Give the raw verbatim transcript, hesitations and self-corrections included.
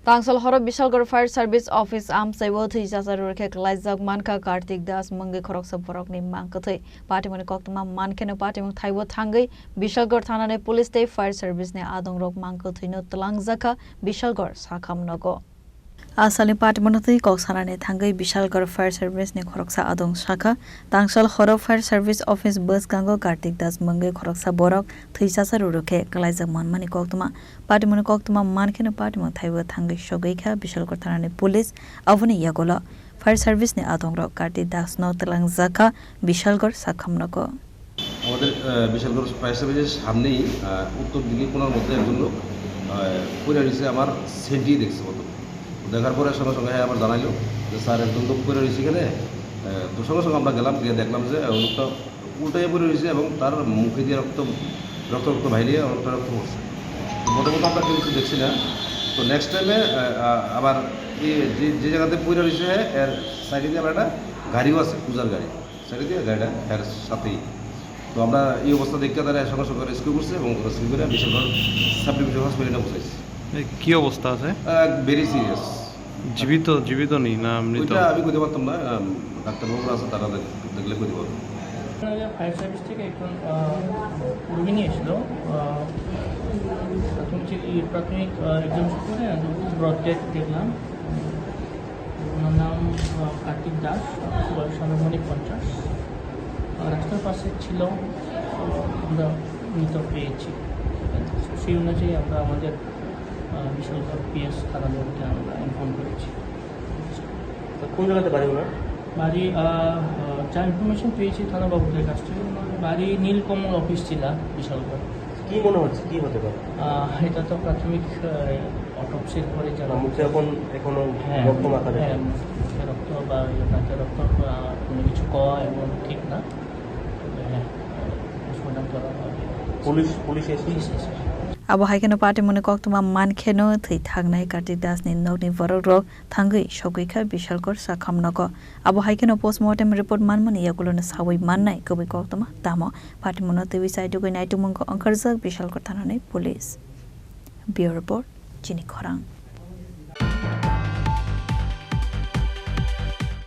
Tangsal horo Bishalgarh Fire Service Office amchaibo thwi chasa rwrwkhe kwlaijak mankha Kartik Das mungwi khoroksa borokni mang kwthwi. Patimungni koktwma mankheno patimung thaibo thangwi Bishalgarh thanani police tei fire service ni adongrok mang kwthwino twlangjakha Bishalgarh sakham nogo. Asalni patimungno twi kok sanani thangwi Bishalgarh Fire Service ni khoroksa adong sakha, Tangsal horo Fire Service Office bwskango Kartik Das mungwi khoroksa borok thwi chasa rwrwkhe kwlaijak manmani koktwma. Patimungni koktwma mankheno patimung thaibo thangwi sogwi kha Bishalgarh thanani police. Aboni yagulo fire service ni adongrok Kartik Das no twlangjakha Bishalgarh sakham nogo. আমাদের, আহ, বিশালগড় ফায়ার সার্ভিসের সামনেই, আহ, উত্তর দিকে কোণার মধ্যে একজন লোক, আহ, পড়ে রয়েছে, আমার সেন্টি দেখছে প্রথম। দেখার পরে সঙ্গে সঙ্গে হ্যাঁ আবার জানাইলো যে, "স্যার, একজন লোক পড়ে রয়েছে এখানে।" আহ, তো সঙ্গে সঙ্গে আমরা গেলাম, গিয়ে দেখলাম যে, আহ, লোকটা উল্টাই পড়ে রয়েছে এবং তার মুখে দিয়ে রক্ত, রক্ত, রক্ত বাইরে অনেকটা রক্ত পড়ছে। তো প্রথমত আমরা কিছু দেখছি না। তো নেক্সট টাইমে, আহ, আহ, আবার এই যে, যে জায়গাতে পড়ে রয়েছে, এর সাইডে দিয়ে আবার একটা গাড়িও আছে, ক্রুজার গাড়ি। সাইডে দিয়ে গাড়িটা এর সাথেই। তো আমরা এই অবস্থা দেখে তারা সঙ্গে সঙ্গে রেস্কিউ করছে এবং রেস্কিউ করে বিশালগড় সাব ডিভিশন হসপিটালে পৌঁছাইছে। এ, কি অবস্থা আছে? আহ, ভেরি সিরিয়াস। জীবিত, জীবিত নেই না মৃত? ওইটা আমি কইতে পারতাম না, আম, ডাক্তারবাবুরা আছে, তারা দেখ-, দেখলে কইতে পারবো। ফায়ার সার্ভিস থেকে একজন, আহ, রোগী নিয়ে এসেছিল। আহ, প্রাথমিক চিকি-, প্রাথমিক, আহ, এক্সামিনেশন করে ব্রড ডেথ দেখলাম। ওনার নাম, আহ, কার্তিক দাস, বয়স আনুমানিক পঞ্চাশ। আহ, রাস্তার পাশে ছিল, আহ, আমরা মৃত পেয়েছি। সেই অনুযায়ী আমরা আমাদের, আহ, বিশালগড় পিএস থানার মধ্যে আমরা ইনফর্ম করেছি। তো কোন জায়গাতে বাড়ি ওনার? বাড়ি, আহ, আহ, যা ইনফরমেশন পেয়েছি থানা বাবুদের কাছ থেকে, ওনার বাড়ি নীলকমল অফিস জেলা, বিশালগড়। কি মনে হচ্ছে, কি হতে পারে? আহ, এটা তো প্রাথমিক, আহ, অটোপসির পরে জানা না, মুখে যাবে। এখন, এখনো হ্যাঁ, রক্ত মাখা যাচ্ছে। হ্যাঁ, মুখে রক্ত বা ইয়ে, নাকে রক্ত, আহ, কোনো কিছু কওয়া এমন ঠিক না। তবে হ্যাঁ, পোস্টমর্টম করা হবে। পুলিশ, পুলিশ এসে? পুলিশ এসে। Abo hai kheno patimungni koktwma mankheno thwi thangnai Kartik Das ni nokni borok rok thangwi sogwi kha Bishalgarh sakham nogo. Abo hai kheno postmortem report manmani yagulono sawi mannai kubui koktwma tamo. Patimungno twiwi chaitugwi naitukmungo wngkharjak Bishalgarh thanani police. Bureau report, Chini Khorang.